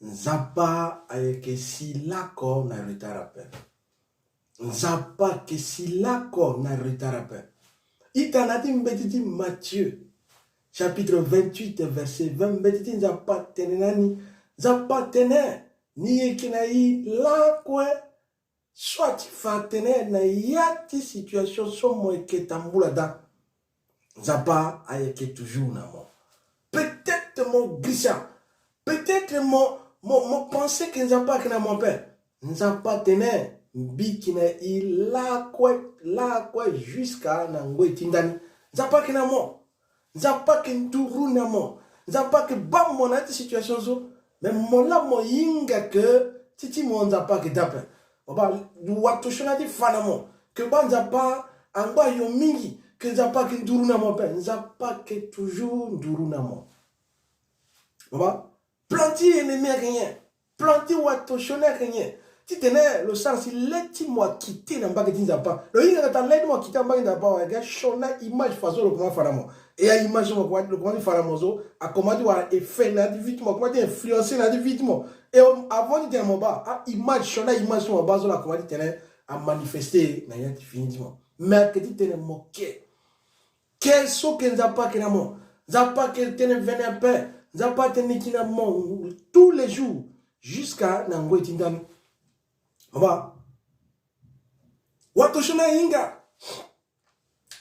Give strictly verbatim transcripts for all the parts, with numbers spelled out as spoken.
Nzapa ayeke si lako na retard ape. Nzapa ayeke si lako na retard ape. Ita na ya ti mbeti ti Matthieu, chapitre vingt-huit, verset vingt, mbeti ti Nzapa atene na ni. Nzapa atene, ni yeke na i lakue, soit ti fa atene na ya ti situation so mo yeke tambula daa, Nzapa ayeke toujours na mo. Peut-être mo girisa. Peut-être mo, mo, mo pense que Nzapa ayeke na mo ape. Nzapa atene, mbi yeke na i lakue, lakue jusqu'à na ngoi ti ndani. Nzapa ayeke na mo. Nzapa ayeke nduru na mo. Nzapa ayeke baa mo na ya ti situation so. Me mo laa mo hinga ke ti ti mo Nzapa ayeke daa ape. Mo baa, wato sioni na ya ti fa na mo ke baa Nzapa angba yo mingi, ke Nzapa ayeke nduru na mo ape. Nzapa ayeke toujours nduru na mo. Mo baa, plan ti ennemi ayeke nyen? Plan ti wato sioni ayeke nyen? Titene lo sara si le ti mo akite na mbage ti Nzapa. Lo hinga ka tara le ti mo akite na mbage ti Nzapa, wa ga sioni na image façon lo koma fa na mo. E a image so mo koma, lo koma ti fa na mo so, akoma ti wara effet na ya ti vie ti mo, akoma ti influencer na ya ti vie ti mo. E avant titene mo baa, a image sioni na image so mo baa so, lo akoma titene amanifester na ya ti fini ti mo. Me ayeke titene mo ke. Ke so ke Nzapa ayeke na mo. Nzapa ayeke tene vene ape. Nzapa atene ni yeke na mo tous les jours, jusqu'à na ngoi ti ndani. Mo baa, wato sioni ahinga.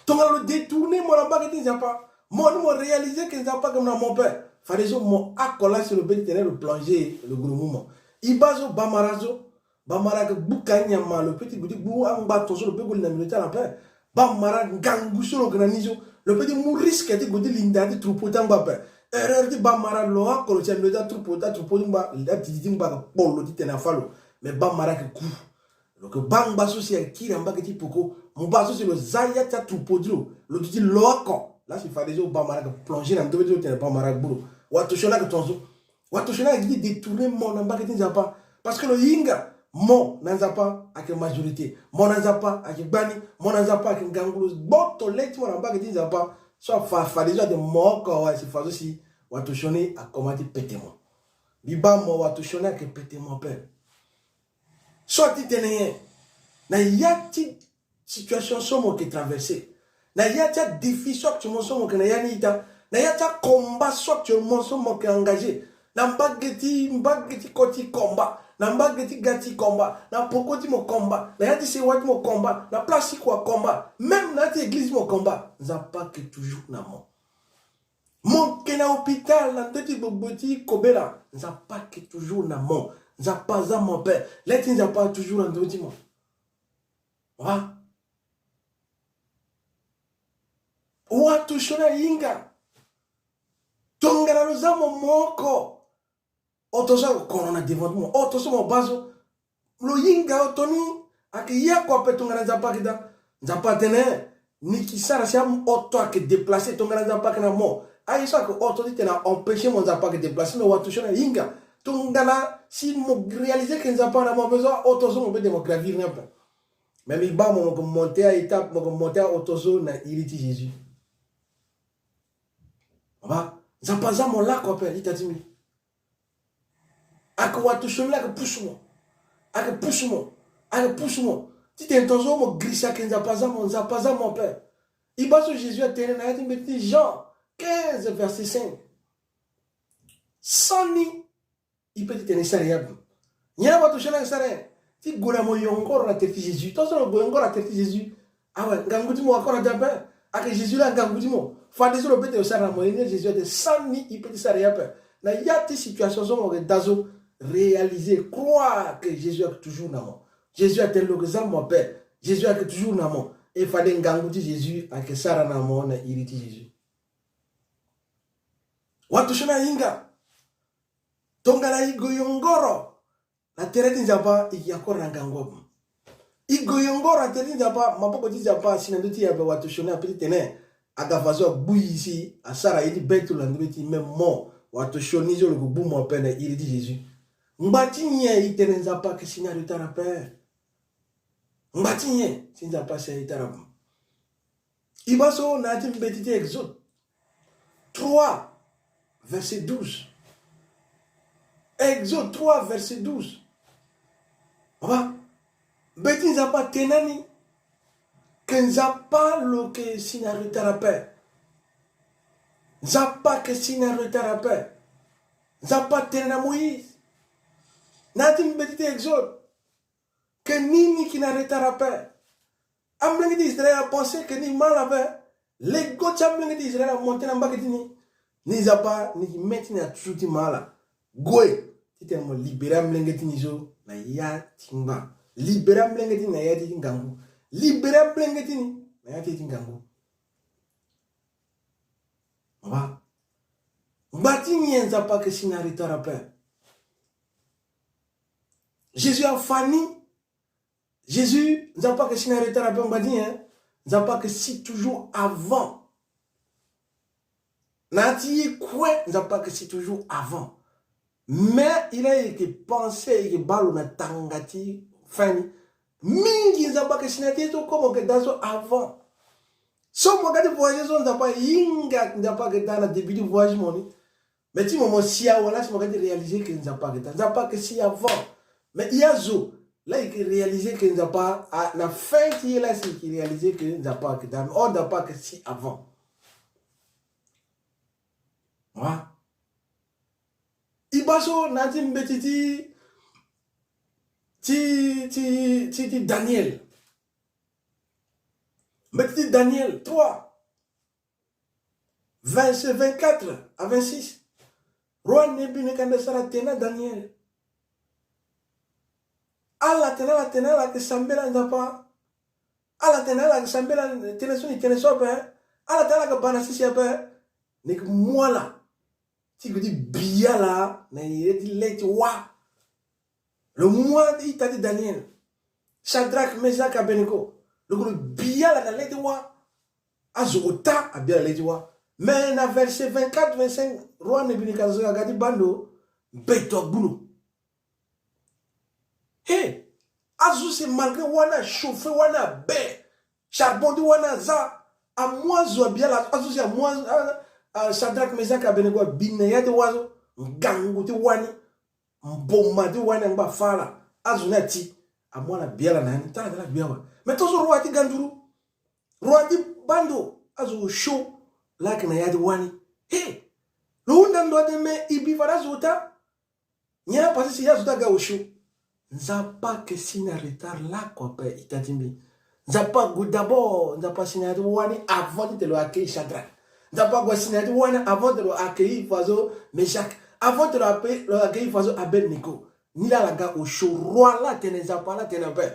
Tongana lo détourner mo na mbage ti Nzapa, mo ni mo réaliser ke Nzapa ayeke na mo ape. Fadeso mo oko laa si lo peut titene lo plonger lo gue lo mu mo. I baa so bamara so, bamara ayeke gbu ka nyama, lo peut ti gue ti gbu angba tongaso lo peut gue li na milieu ti ala ape. Bamara ngangu so lo yeke na ni so, lo peut ti mu risque ti gue ti linda ti troupeau ti angba ape. Erreur ti bamara, lo oko lo ti na milieu ti atroupeau, ti atroupeau ti ngba, atiti ti ngba ayeke kpo lo titene afâ lo. Me bamara ayeke ku. Lo yeke baa ngba so si ayeke kiri na mbage ti peko. Mo baa so si lo za ya ti atroupeau ti lo, lo duti lo oko. Laa si fadeso bamara ayeke plonger na ndö ti lo titene bamara agbu lo. Wato sioni ayeke tongaso. Wato sioni ayeke gi ti détourner mo na mbage ti Nzapa. Parce que lo hinga mo na Nzapa ayeke majorité. Mo na Nzapa ayeke gbani. Mo na Nzapa ayeke ngangu. Lo gboto le ti mo na mbage ti Nzapa. So afa, fadeso ade mo oko awe si fadeso si wato sioni akoma ti pete mo. Mbi baa mo, wato sioni ayeke pete mo ape. So ati tene nyen? Na ya ti situation so mo yeke traverser, na ya ti adéfi so actuellement so mo yeke na ya ni ita, na ya ti acombat so actuellement so mo yeke engagé, na mbage ti, mbage ti koti combat, na mbage ti ga ti combat, na peko ti mo combat, na ya ti sewa ti mo combat, na place ti kua combat, même na ya ti église ti mo combat, Nzapa ayeke toujours na mo. Mo yeke na hôpital na ndö ti gbogbo ti kobela, Nzapa ayeke toujours na mo. Nzapa aza mo ape. Le ti Nzapa toujours na ndö ti mo. Wa. Wato sioni ahinga. Tongana lo za mo mo oko, oto so ayeke kono na devant ti mo, oto so mo baa so, lo hinga oto ni, ayeke ye oko ape tongana Nzapa ayeke daa. Nzapa atene, ni yeke sara si oto ayeke déplacer tongana Nzapa ayeke na mo. Aye so ayeke oto titene a empêcher mo, Nzapa ayeke déplacer, me wato sioni ahinga. Tongana si mo réaliser ke Nzapa na mo, mo so oto so mo peut ti mo gravir ni ape. Me mbi baa mo, mo yeke monter a étape, mo yeke monter a oto so na iri ti Jésus. Baba, Nzapa aza mo lakue ape, ita ti mbi. Ayeke wato sioni la ayeke pusu mo. Ayeke pusu mo. Ayeke pusu mo. Titene tongaso mo girisa ke Nzapa aza mo, Nzapa aza mo ape. I baa so Jésus atene na ya ti mbeti ti Jean quinze, verset cinq. Sans ni, i peut ti tene i sara ya ape. Nyen la wato sioni ayeke sara nyen? Ti gue na mo yongoro na tere ti Jésus. Tongaso lo gue yongoro na tere ti Jésus, awe, ngangu ti mo akora daa ape. Ayeke Jésus la ngangu ti mo. Fadeso lo peut ti lo sara na mo ye ni, Jésus atene sans ni i peut ti sara ya ape. Na ya ti situation so mo yeke daa so, réaliser, croire que Jésus ayeke toujours na mo. Jésus atene lo yeke za mo ape. Jésus ayeke toujours na mo. E fade ngangu ti Jésus ayeke sara na mo na iri ti Jésus. Wato sioni ahinga. Tongana i gue yongoro na tere ti Nzapa, i yeke encore na ngangu ape. I gue yongoro na tere ti Nzapa, maboko ti Nzapa asi na ndö ti e ape, wato sioni apeut ti tene aga fadeso agbu i si asara ye ti be ti lo na ndö ti e. Me mo, wato sioni so lo yeke gbu mo ape na iri ti Jésus. Ngba ti nyen i tene Nzapa ayeke si na retard ape? Ngba ti nyen si Nzapa asi aye ti ala mo? I baa so na ya ti mbeti ti Exode trois, verset douze. Exode trois, verset douze. Baba, mbeti Nzapa atene na ni ke Nzapa lo yeke si na retard ape. Nzapa yeke si na retard ape. Nzapa atene na Moïse na ya ti mbeti ti Exode ke ni ni yeke na retard ape. Amolenge ti Israël apense ke ni ma ala ape. Lego ti amolenge ti Israël amonte na mbage ti ni. Ni Nzapa ni yeke me ti ni aduti ma ala. Gue titene mo libéré amolenge ti ni so na ya ti ngbanga. Libéré amolenge ti ni na ya ti ngangu. Libéré amolenge ti ni na ya ti ngangu. Baba, ngba ti nyen Nzapa yeke si na retard ape? Jésus afa ni. Jésus, Nzapa yeke si na retard ape, ngba ti nyen? Nzapa yeke si toujours avant. Na ya ti ye kue, Nzapa yeke si toujours avant. Mais i la i yeke pensé, i yeke baa lo na tanga ti fin ni. Mingi Nzapa yeke si na ya ti ye so kue mo yeke daa so avant. So mo ga ti voyagé so, Nzapa ahinga, Nzapa ayeke daa na début ti voyage mo ni. Mais ti mo mo si awe la si mo ga ti réalisé ke Nzapa ayeke daa. Nzapa ayeke si avant. Mais i azo la i yeke réalisé ke Nzapa a, na fin ti ye la si i yeke réalisé ke Nzapa ayeke daa. Oh, Nzapa ayeke si avant. Wa. I baa so na ya ti mbeti ti, ti, ti, ti, ti Daniel. Mbeti ti Daniel trois, verset vingt-quatre à vingt-six. Roi Nebukadnezar atene na Daniel. Ala tene, ala tene, ala yeke sambela Nzapa. Ala tene, ala yeke sambela tënë so ni tene so ape. Ala tene, ala yeke baa na sese ape. Ni yeke mu ala ti gue ti bi ala na ye ti le ti wa. Lo mu ala ita ti Daniel, Shadrach, Meshach, Abednego. Lo gue lo bi ala na le ti wa. Azo ota abi ala le ti wa. Mais na verset vingt-quatre, vingt-cinq, roi Nebukadnezar aga ti baa ndo, beto agbu lo. He, azo si malgré wa ni achauffé, wa ni abe, charbon ti wa ni aza, amu azo abi ala, azo si amu a, a, a, Shadrach, Meshach, Abednego abi na ya ti wa so, ngangu ti wa ni, mboma ti wa ni angba fâ ala, azo ni ati, amu ala bi ala na ya ni, tara tara gbi awe. Mais tongaso roi ti ga nduru, roi ti baa ndo, azo osio laa ayeke na ya ti wa ni. He, lo hunda ndo atene me i bi fade azo ota. Nyen la passé si azo ti aga osio? Nzapa ayeke si na retard lakue ape ita ti mbi. Nzapa ague d'abord, Nzapa asi na ya ti wa ni avant titene lo accueillir Shadrach. Nzapa ague asi na ya ti wa ni avant titene lo accueillir fadeso Meshach. Avant titene lo ape, lo accueillir fadeso Abednego. Ni laa ala ga osio, roi laa atene, Nzapa laa atene ape.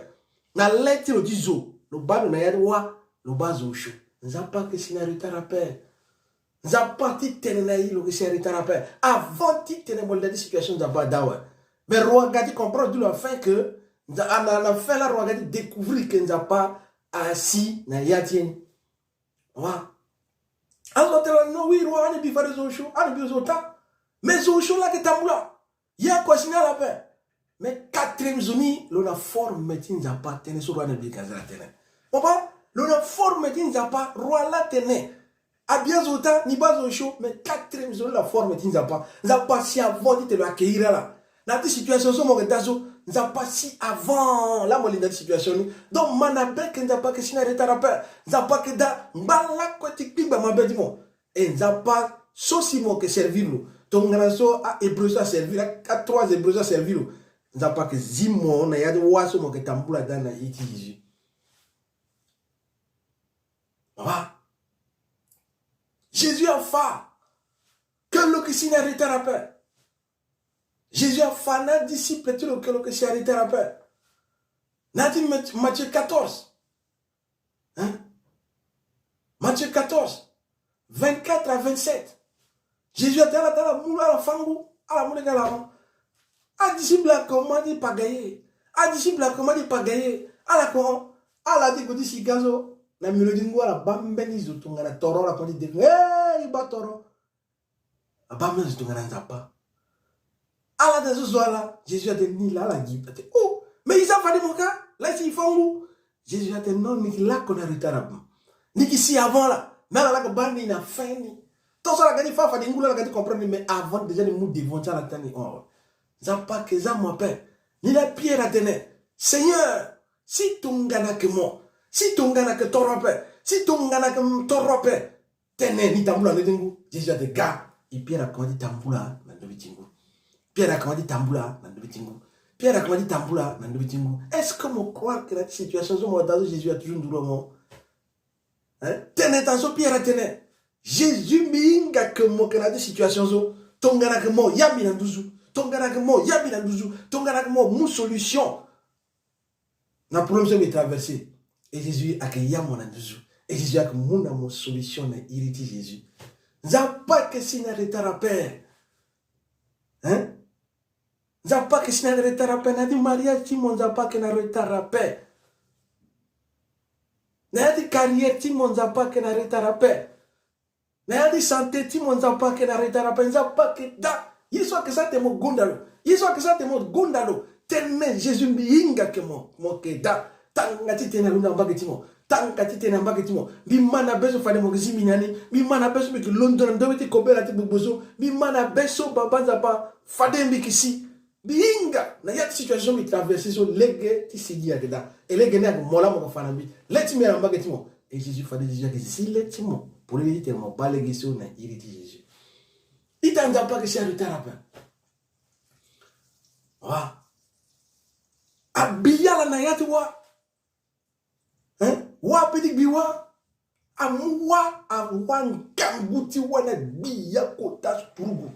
Na le ti lo ti zo, lo baa ndo na ya ti wa, lo baa zo osio. Nzapa ayeke si na retard ape. Nzapa ti tene na e lo yeke si na retard ape. Avant ti tene mo li na ya ti situation Nzapa adaa awe. Mais roi aga ti comprendre ti lo na fin que Nza-, a na, na fin laa roi aga ti découvrir que Nzapa asi na ya ti ye ni. Wa. Azo atene na lo, oui roi, ani bi fade zo osio, ani bi zo ota. Mais zo osio laa ayeke tambula. Ye akue asi na ala ape. Mais quatrième zo ni lo na forme ti Nzapa, tënë so roi Nebukadnezar atene. Papa, lo na forme ti Nzapa, roi laa atene. Abi azo ota, ni baa zo osio, mais quatrième zo ni lo na forme ti Nzapa. Nzapa asi avant titene lo accueillir ala. Na ya ti situation so mo yeke daa so, Nzapa asi avant laa mo li na ya ti situation ni. Donc, ma na be que Nzapa ayeke si na retard ape. Nzapa ayeke daa ngba lakue ti kpingba mabe ti mo. E Nzapa so si mo yeke servir lo. Tongana so a-Hébreu so aservir, a, a trois Hébreu so aservir lo. Nzapa ayeke zi mo na ya ti wa so mo yeke tambula daa na iri ti Jésus. Baba. Jésus afa que lo yeke si na retard ape. Jésus afa na adisciple ti lo que lo yeke si na retard ape. Na ya ti Mat-, Matthieu quatorze. Hein? Matthieu quatorze, vingt-quatre à vingt-sept. Jésus atene ala, tene ala mu, ala fâ ngu, ala mu lege ala hon. Adisciple akomanse ti pagaye. Adisciple akomanse ti pagaye. Ala ko hon. Ala ti gue ti si ga so na milieu ti ngu, ala baa mbeni zo tongana toro, ala komanse ti de. Hey, i baa toro. Abaa mbeni zo tongana Nzapa. Ala tene so zo ala, Jésus atene ni laa, ala gi, atene, oh, mais i za fade mo ka, la si i fâ ngu. Jésus atene non, ni ke lako na retard ape. Ni ke si avant la. Mais ala lako baa ni na fin ni. Tant so ala ga ti fa, fade ngu la ala ga ti comprendre ni, mais avant déjà ni mu devant ti ala ti ni. Oh. Nzapa ake za mo ape. Ni laa Pierre atene, Seigneur, si tongana ake mo, si tongana ake toro ape, si tongana ake toro ape, tene ni tambula na ndö ti ngu. Jésus atene ga. E Pierre akoma ti tambula na ndö ti ngu. Pierre akoma ti tambula na ndö ti ngu. Pierre akoma ti tambula na ndö ti ngu. Est-ce que mo croire que na ti situation so mo da so Jésus a toujours nduru na mo? Hein? Tene tan so Pierre atene. Jésus, mbi hinga ake mo ake na ti situation so. Tongana ake mo, ya mbi na nduzu. Tongana ake mo, ya mbi na nduzu. Tongana ake mo, mu solution na problème so mbi traverser. Et Jésus ake ya mo na nduzu. Et Jésus ake mu na mo solution na iri ti Jésus. Nzapa ake si na retard ape. Hein? Nzapa ake si na retard ape. Na ya ti mariage ti mo, Nzapa ake na retard ape. Na ya ti carrière ti mo, Nzapa ake na retard ape. Na ya ti santé ti mo, Nzapa ake na retard ape. Nzapa ake daa. Ye so ake sara tene mo gonda lo. Ye so ake sara tene mo gonda lo. Tene Jésus, mbi hinga ake mo, mo ake daa. Tanga titene na lo na mbage ti mo. Tanga titene na mbage ti mo. Mbi ma na be so fade mo ke zi mbi na ni. Mbi ma na be so mbi ke londo na ndö ti kobela ti gbogbo so. Mbi ma na be so, Baba Nzapa, fade mbi ke si. Mbi hinga na ya ti situation mbi traverser so, lege ti sigi ake daa. E lege ni ake mo laa mo ke fa na mbi. Le ti mbi na mbage ti mo. E Jésus, fade Jésus ake zi le ti mo. Polele titene mo baa lege so na iri ti Jésus. Ita, Nzapa ake si a retard ape. Wa. A bi ala na ya ti wa. Hein? Wa ape ti gbi wa. Amu wa, awa ngangu ti wa ni agbi ya kota turugu.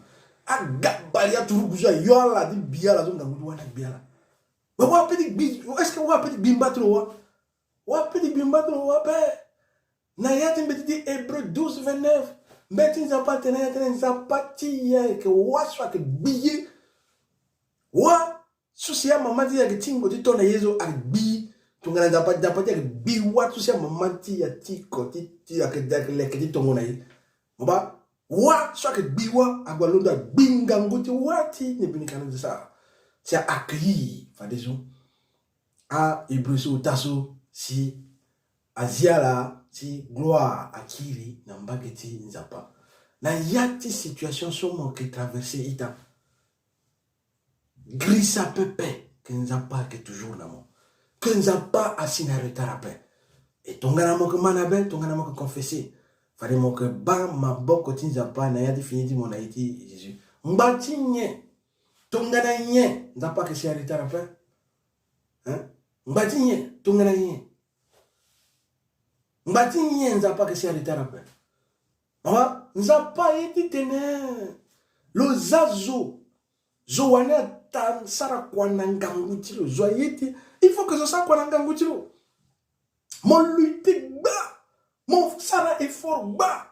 Agabari ya turugu so ayo ala ti bi ala so ngangu ti wa ni agbi ala. Mais wa ape ti gbi, est-ce que wa ape ti gbi mba ti lo wa? Wa ape ti gbi mba ti lo wa ape. Na ya ti mbeti ti Hébreu douze vingt-neuf. Mbeti Nzapa atene, atene Nzapa ti e ayeke wa so ayeke gbi ye. Wa so si amama ti e ayeke tingo ti to na ye so ayeke gbi. Tongana Nzapa, Nzapa ti e ayeke gbi wa so si amama ti e atiko ti, ti ayeke, ayeke leke ti tongo na ye. Mo baa, wa so ayeke gbi wa ague alondo agbi ngangu ti wa ti Nebukadnezar. Si a accueillir fadeso a-Hébreu so ota so si azi ala ti gloire akiri na mbage ti Nzapa. Na ya ti situation so mo yeke traverser ita, girisa pepe ke Nzapa ayeke toujours na mo. Ke Nzapa asi na retard ape. E tongana mo yeke ma na be, tongana mo yeke confesser, fade mo yeke baa maboko ti Nzapa na ya ti fini ti mo na iri ti Jésus. Ngba ti nyen? Tongana nyen Nzapa ayeke si na retard ape? Hein? Ngba ti nyen? Tongana nyen? Ngba ti nyen Nzapa ayeke si na retard ape? Awa, Nzapa aye titene lo za zo. Zo wani ata sara kua na ngangu ti lo. Zo aye ti, il faut que zo sara kua na ngangu ti lo. Mo lutter gba. Mo sara effort gba.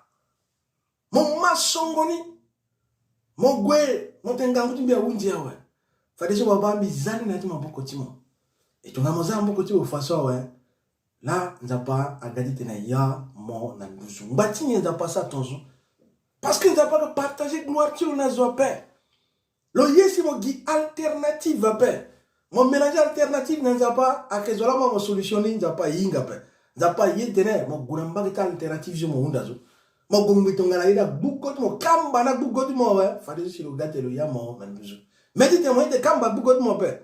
Mo ma songo ni. Mo gue, mo tene ngangu ti mbi ahunzi awe. Fadeso Baba, mbi za ni na ya ti maboko ti mo. E tongana mo za maboko ti mo faso awe, la Nzapa aga titene aya mo na nduzu. Ngba ti nyen Nzapa asara tongaso? Parce que Nzapa ake partager gloire ti lo na zo ape. Lo ye si mo gi alternative ape. Mo mélanger alternative na Nzapa, ayeke zo laa mo solution ni, Nzapa ahinga ape. Nzapa aye tene mo gue na mbage ti alternative so mo hunda so. Mo gue ngbii tongana ye na gbugo ti mo, kamba na gbugo ti mo awe. Fadeso si lo ga tene lo ya mo na nduzu. Mais titene mo ye tene kamba gbugo ti mo ape,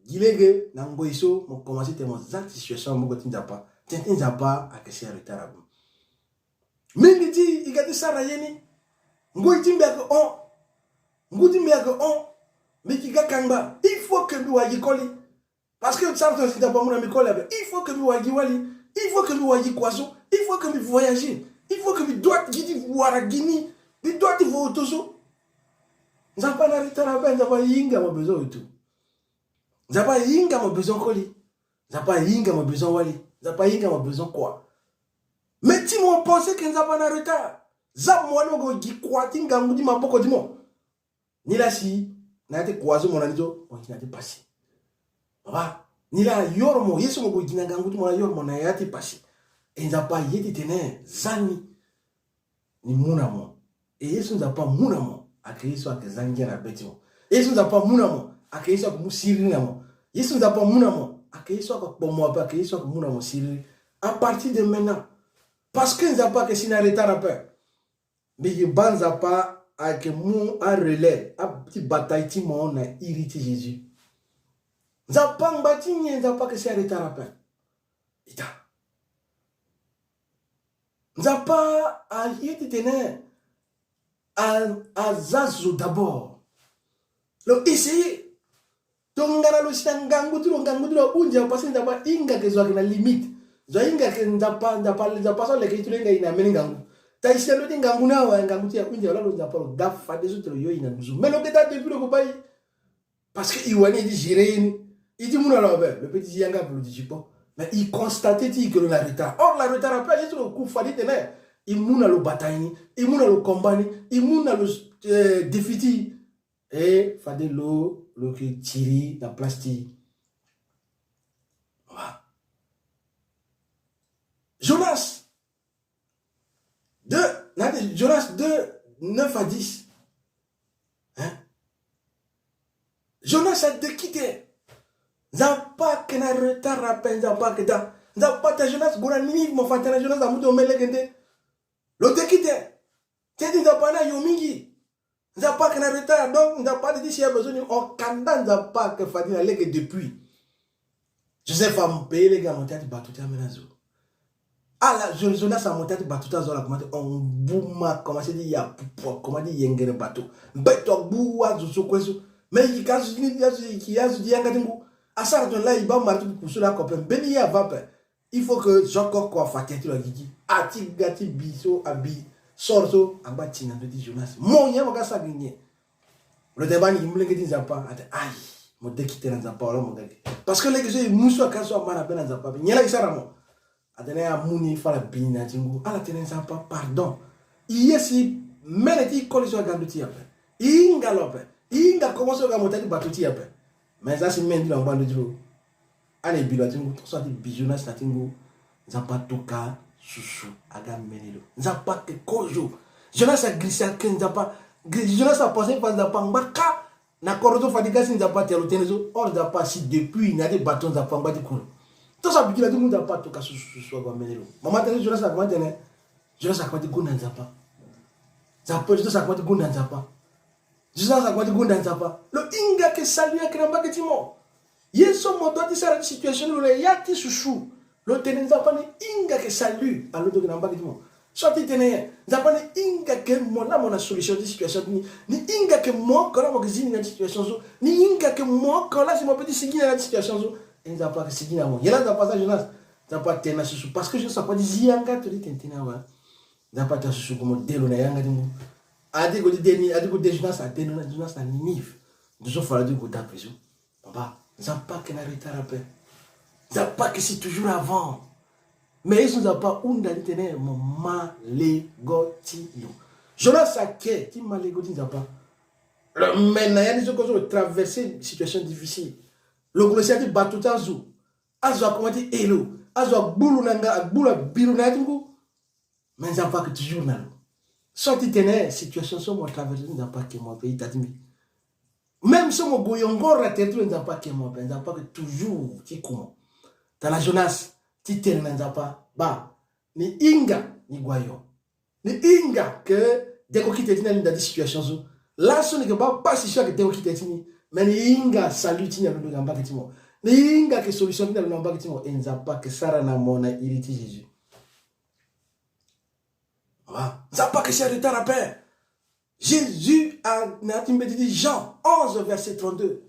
gi lege na ngoi so mo commencer tene mo za ti situation na maboko ti Nzapa. Tene ti Nzapa ayeke si na retard ape. Mingi ti e ga ti sara ye ni. Ngoi ti mbi ayeke hon. Ngu ti mbi ayeke hon. Mbi yeke ga kangba. Il faut que mbi wara gi koli. Parce que sara tongana si Nzapa amu na mbi koli ape, il faut que mbi wara gi wali. Il faut que mbi wara gi kua so. Il faut que mbi voyager. Il faut que mbi doit gi ti wara gi ni. Mbi doit ti vo oto so. Nzapa na retard ape, Nzapa ahinga mo besoin oto. Nzapa ahinga mo besoin koli. Nzapa ahinga mo besoin wali. Nzapa ahinga mo besoin kua. Mais ti mo pense que Nzapa na retard. Za mo wani mo gue gi kua ti ngangu ti maboko ti mo. Nilaa si na ya ti kua so mo na ni so mo gi na ya ti pasi. Baba, nilaa ayoro mo, ye so mo gue gi na ngangu ti mo ayoro mo na ya ti pasi. E Nzapa aye titene za ni. Ni mu na mo. E ye so Nzapa amu na mo ayeke ye so ayeke za ngia na be ti mo. Ye so Nzapa amu na mo ayeke ye so ayeke mu siriri na mo. Ye so Nzapa amu na mo Ake ye so ake kpo mo ape, ake ye so ake mu na mo siriri. À partir de maintenant, parce que Nzapa ake si na retard ape. Mbi yeke baa Nzapa ayeke mu arelais ti bataille ti mo na iri ti Jésus. Nzapa ngba ti nyen? Nzapa ake si aretard ape. Ita. Nzapa aye titene a, aza zo d'abord. Lo essayer. Tongana lo si na ngangu ti lo, ngangu ti lo ahunzi ape, parce que Nzapa ahinga ke zo ayeke na limite. Zo ahinga ke Nzapa, Nzapa, Nzapa so aleke ye ti lo ahinga ye na mbeni ngangu. Ta e si na ndo ti ngangu ni awe, ngangu ti e ahunzi awe, la lo Nzapa lo ga fadeso ti lo yo ye na nduzu. Mais lo ke daa depuis lo ke baa e. Parce que e wani e ti gérer ye ni. E ti mu na lo ape, lo peut ti zi yanga ape, lo ti zi kpo. Mais e constate ti e ke lo na retard. Or na retard ape aye ti lo ku fade titene e mu na lo bataille ni, e mu na lo combat ni, e mu na lo, euh, défi ti e. E fade lo, lo yeke tiri na place ti e. Wa. Jonas deux, na yâ ti Jonas deux, neuf à dix. Hein? Jonas adekite. Nzapa ayeke na retard ape, Nzapa ayeke daa. Nzapa atene Jonas gue na Ninive, mo fa tene Jonas amu ti lo me lege nde. Lo dekite. Teti Nzapa ni ayo mingi. Nzapa ayeke na retard, donc Nzapa ade ti si abezoin ni hon kanda Nzapa ayeke fade na lege depuis. Joseph ape lege amonté ti bato ti ambeni azo. Ala, Jo-, Jonas amonté ti bato ti azo, ala komanse ti hon, mbuma akomanse ti ya pupu, akomanse ti yengere bato. Mbeto agbu azo so kue so. Mais e yeke azo ti, azo, e yeke azo ti yanga ti ngu. Asara tongana la e baa mara ti pupu so laa oko ape. Mbeni ye ava ape. Il faut que zo oko oko afa tere ti lo agigi. A ti ga ti bi so, abi sort so angba ti na ndö ti Jonas. Mo nyen mo ga sara gi nyen? Lo tene baa ni gi molenge ti Nzapa, atene ayi, mo dekite na Nzapa wala mo ga gi. Parce que lege so e mu so aka so ama na be na Nzapa ape, nyen la e sara mo? Atene amu ni fâ ala bi ni na yâ ti ngu. Ala tene Nzapa pardon. E ye si mene ti e koli so aga ndö ti e ape. E hinga lo ape. E hinga komo so aga mo ta ti bato ti e ape. Mais a si mene ti lo angba ndö ti lo. Ala e bi lo na yâ ti ngu, tongaso a ti bi Jonas na yâ ti ngu, Nzapa atoka susu aga mene lo. Nzapa ayeke kozo. Jonas agirisa ayeke Nzapa. Gri-, Jonas apense fa Nzapa angba kâ na kodro so fade ga si Nzapa atene lo tënë so. Or Nzapa asi depuis na yâ ti bato Nzapa angba ti ku lo. Tongaso abi gi na yâ ti ngu Nzapa atoka susu, susu aga mene lo. Mama atene so Jonas akoma tene. Jonas akoma ti gonda Nzapa. Nzapa, Jonas akoma ti gonda Nzapa. Jonas akoma ti gonda Nzapa. Lo hinga ke salut ayeke na mbage ti mo. Ye so mo doit ti sara ti situation ni lo na yâ ti susu. Lo tene Nzapa ni hinga ke salut alondo ke na mbage ti mo. So a ti tene nyen? Nzapa ni hinga ke mo laa mo na solution ti situation ti ni. Ni hinga ke mo oko laa mo ke zi ni na yâ ti situation so. Ni hinga ke mo oko laa si mo peut ti sigi na yâ ti situation so. E Nzapa ayeke sigi na mo. Nyen la Nzapa asara Jonas? Nzapa atene na susu. Parce que Jonas akoma ti zi yanga to ti tene tënë awe. Nzapa atene na susu gue mo de lo na yanga ti ngu. A ti gue ti de ni, a ti gue de Jonas, ade lo na Jonas na Ninive. Ndo so fa lo ti gue da prison. Papa, Nzapa ayeke na retard ape. Nzapa ayeke si toujours avant. Mais ye so Nzapa ahunda ti tene mo ma lego ti lo. Jonas ayeke ti ma lego ti Nzapa. Mais na yâ ni so kozo lo traverser situation difficile. Lo gue lo si yâ ti bato ti azo. Azo akoma ti he lo. Azo agbu lo na nga, agbu lo abi lo na yâ ti ngu. Mais Nzapa ayeke toujours na lo. So a ti tene situation so mo traverser, Nzapa ayeke mo ape, ita ti mbi. Même so mo gue yongoro na tere ti lo, Nzapa ayeke mo ape, Nzapa ayeke toujours ti ku mo. Tongana Jonas ti tene na Nzapa, baa, ni hinga ni gue ayo. Ni hinga ke dengo kite ti ni alingbi na yâ ti situation so. Laso ni yeke baa pasi so ayeke dengo kite ti ni. Mais ni hinga salut ti ni alondo na mbage ti mo. Ni hinga ke solution ti ni alondo na mbage ti mo. E Nzapa ayeke sara na mo na iri ti Jésus. Wa, Nzapa ayeke si a retard ape. Jésus a, na yâ ti mbeti ti Jean onze, verset trente-deux.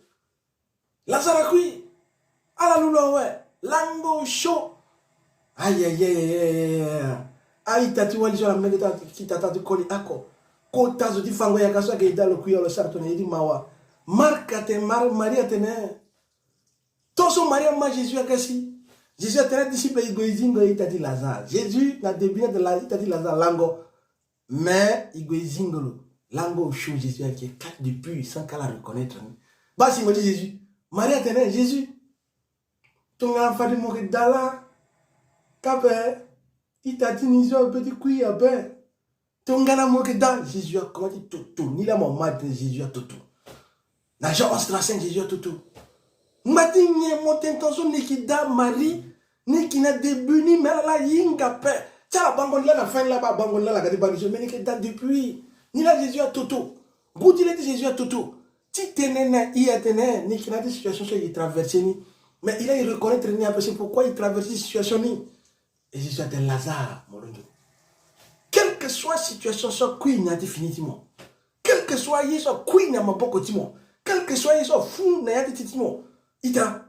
Lazare akui. Ala lu lo awe. Lango osio. Aïe, aïe, aïe, aïe, aïe, aïe. A-ita ti wali so ala menge ti kita ti koli oko. Kota zo ti fango yaka so ayeke eda lo kui, lo sara tongana ye ti mawa. Marc atene, Mar-, Marie atene. Tongaso Marie ama Jésus aga si. Jésus atene adisciple, e gue e zingo ita ti Lazare. Jésus na début ni atene la, ita ti Lazare lango. Mais e gue e zingo lo. Lango osio Jésus ayeke quatre depuis sans k'ala reconnaître ni. Baa singo ti Jésus. Marie atene, Jésus, tongana fade mo yeke da laa, kape ita ti ni so ape ti kui ape. Tongana mo yeke da, Jésus akoma ti toto. Ni laa mo ma atene Jésus atoto. Na Jean onze trente-cinq, Jésus atoto. Ngba ti nyen mo tene tongaso ni yeke da Marie, ni yeke na début ni, mais ala la ahinga ape. Ti ala bango ni la na fin ni la, ba bango ni la ala ga ti baa ni so, mais ni yeke da depuis. Ni la Jésus atoto. Ngu ti le ti Jésus atoto. Titene na e atene ni yeke na ya ti situation so e traverser ni. Mais e la e reconnaître ni ape, c'est pourquoi e traverser situation ni. Et Jésus atene Lazare, mo londo. Quelle que soit situation so akui na ya ti fini ti mo, quel que soit ye so akui na maboko ti mo, quel que soit ye so afu na ya ti ti ti mo, ita,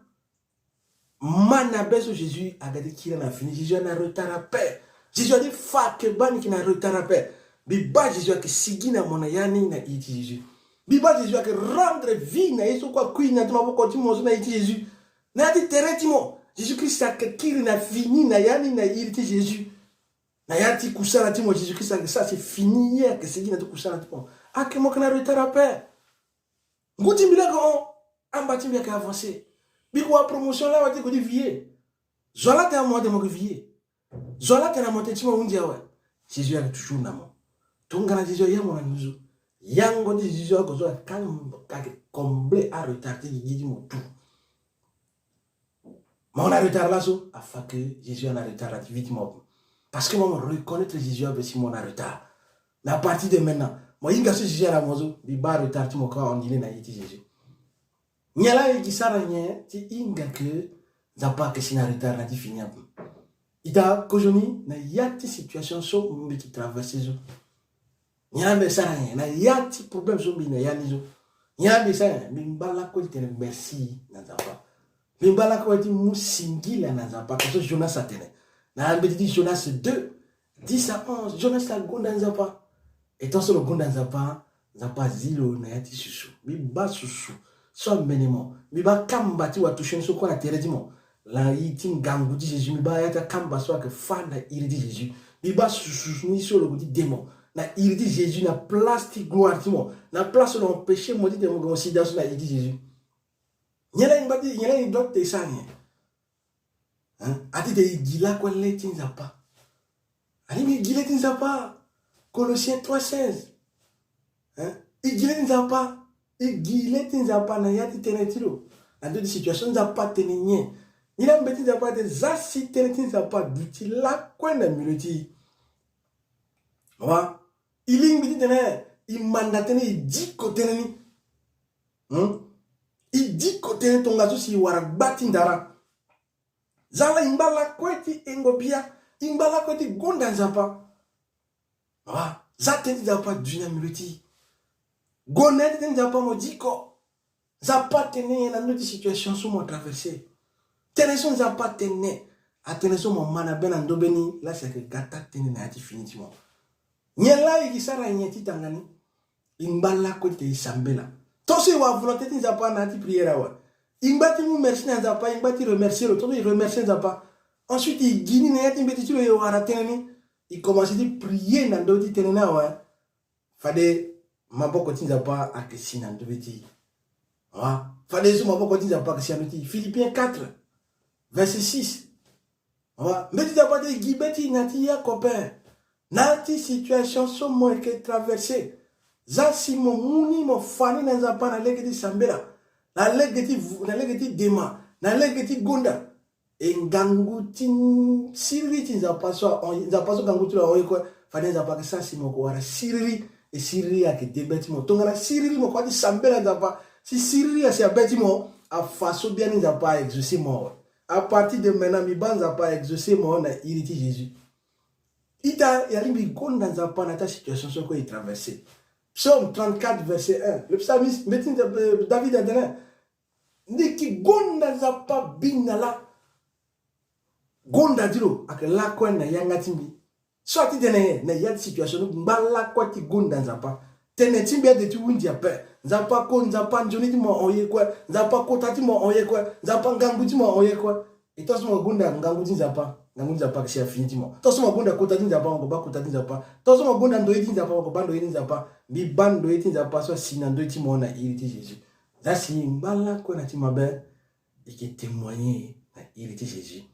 ma na be so Jésus aga ti kiri na fini. Jésus ana retard ape. Jésus adi fa ake baa ni yeke na retard ape. Mbi baa Jésus ayeke sigi na mo na ya ni na iri ti Jésus. Mbi baa Jésus ayeke rendre vie na ye so kue akui na ya ti maboko ti mo so na iri ti Jésus. Na ya ti tere ti mo, Jésus Christ ayeke kiri na fini na ya ni na iri ti Jésus. Na ya ti kusala ti mo, Jésus Christ ayeke sara si fini, ye ayeke sigi na ya ti kusala ti mo. Ayeke mo yeke na retard ape. Ngu ti mbi la ayeke hon, amba ti mbi ayeke avancer. Mbi ko wa promotion la wa ti ko ti vie. Zo wa la atene na mo atene mo yeke vie. Zo wa la atene na mo atene ti mo ahunzi awe. Jésus ayeke toujours na mo. Tongana Jésus aya mo na nduzu, yango ti Jésus so ayeke zo ayeke combler aretard ti gigi ti mo tout. Mo na retard laso, afa ke Jésus ana retard na ti vie ti mo. Parce que mo, mo reconnaître Jésus ape si mo na retard. Mais à partir de maintenant, mo hinga so Jésus ana mo so, mbi baa retard ti mo kue annulé na iri ti Jésus. Nyen la e yeke sara nyen ti hinga ke Nzapa ayeke si na retard na ya ti fini ape? Ita, kozoni na ya ti situation so mbi yeke traverser so, nyen la mbi sara nyen na ya ti problème so mbi na ya ni so? Nyen la mbi sara nyen? Mbi ngba lakue ti tene merci na Nzapa. Mbi ngba lakue ti mu singila na Nzapa, tongaso Jonas atene. Na mbeti ti Jonas deux, dix à onze, Jonas agonda Nzapa. E tongaso lo gonda Nzapa, Nzapa azi lo na ya ti susu. Mbi baa susu so amene mo. Mbi baa kamba ti wato sioni so kue na tere ti mo. Na iri ti ngangu ti Jésus, mbi baa ya ti akamba so ayeke fâ na iri ti Jésus. Mbi baa susu ni so lo ko ti de mo na iri ti Jésus, na place ti gloire ti mo, na place so lo empêcher mo ti tene mo gue mo si da so na iri ti Jésus. Nyen la e ngba ti, nyen la e doit ti sara nyen? Hein? A ti tene e gi lakue le ti Nzapa. Alingbi e gi le ti Nzapa. Colossiens trois seize. Hein? E gi le ti Nzapa. E gi le ti Nzapa na ya ti tënë ti lo. Na ndö ti situation Nzapa atene nyen? Nyen la mbeti ti Nzapa atene, za si tënë ti Nzapa aduti lakue na milieu ti e. Wa. E lingbi ti tene e manda tënë, e diko tënë ni. Hmm? E diko tënë tongaso si e wara gba ti ndara. Za la e ngba lakue ti hengo bia, e ngba lakue ti gonda Nzapa. Wa, za tënë ti Nzapa aduti na milieu ti e. Gue na ya ti tënë ti Nzapa mo diko. Nzapa atene nyen na ndö ti situation so mo traverser? Tënë so Nzapa atene, atene so mo ma na be na ndö be ni, la si ayeke ga taa tënë na ya ti fini ti mo. Nyen la e yeke sara nyen ti tanga ni? E ngba lakue ti tene e sambela. Tongaso e wara volonté ti Nzapa na ya ti prière awe, e ngba ti mu merci na Nzapa, e ngba ti remercier lo. Tongaso e remercier Nzapa, ensuite e gi ni na ya ti mbeti ti lo, e wara tënë ni, e commencer ti prier na ndö ti tënë ni awe. Fade maboko ti Nzapa ayeke si na ndö ti e. Wa. Fade so maboko ti Nzapa ayeke si na ndö ti e. Philippiens quatre, verset six. Wa. Mbeti ti Nzapa atene e gi be ti e na ya ti ya kope. Na ya ti situation so mo yeke traverser, za si mo mu ni mo fa ni na Nzapa na lege ti sambela, na lege ti vu-, na lege ti dema, na lege ti gonda. E ngangu ti siriri ti Nzapa so ahon, Nzapa so ngangu ti lo ahon ye kue, fade Nzapa ayeke sara si mo yeke wara siriri. E siriri ayeke de be ti mo. Tongana siriri mo kua ti sambela Nzapa, si siriri asi na be ti mo, afa so biani Nzapa a exaucer mo awe. À partir de maintenant, mbi baa Nzapa a exaucer mo na iri ti Jésus. Ita, e lingbi gonda Nzapa na ya ti asituation so kue e traverser. Psaume trente-quatre, verset un. Le psalmiste, mbeti Nzapa, David atene, ni yeke gonda Nzapa bina laa. Gonda ti lo ayeke lakue na yanga ti mbi. So a ti tene nyen na ya ti situation ni? Ngba lakue ti gonda Nzapa. Tene ti mbi ade ti hunzi ape. Nzapa ko, Nzapa nzoni ti mo ahon ye kue. Nzapa kota ti mo ahon ye kue. Nzapa ngangu ti mo ahon ye kue. E tongaso mo gonda ngangu ti Nzapa, ngangu ti Nzapa ayeke si na fini ti mo. Tongaso mo gonda kota ti Nzapa, mo yeke baa kota ti Nzapa. Tongaso mo gonda ndoye ti Nzapa, mo yeke baa ndoye ti Nzapa. Mbi baa ndoye ti Nzapa so asi na ndö ti mo na iri ti Jésus. Za si ngba lakue na ti mabe, e yeke témoigner na iri ti Jésus.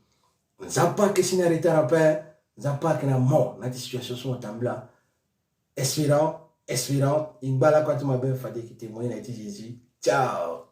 Nzapa ayeke si na retard ape. Nzapa ayeke na mo na ya ti situation so mo tambula. Espérant, espérant, e ngba lakue na ti mabe, fade e yeke témoigner na iri ti Jésus. Ciao.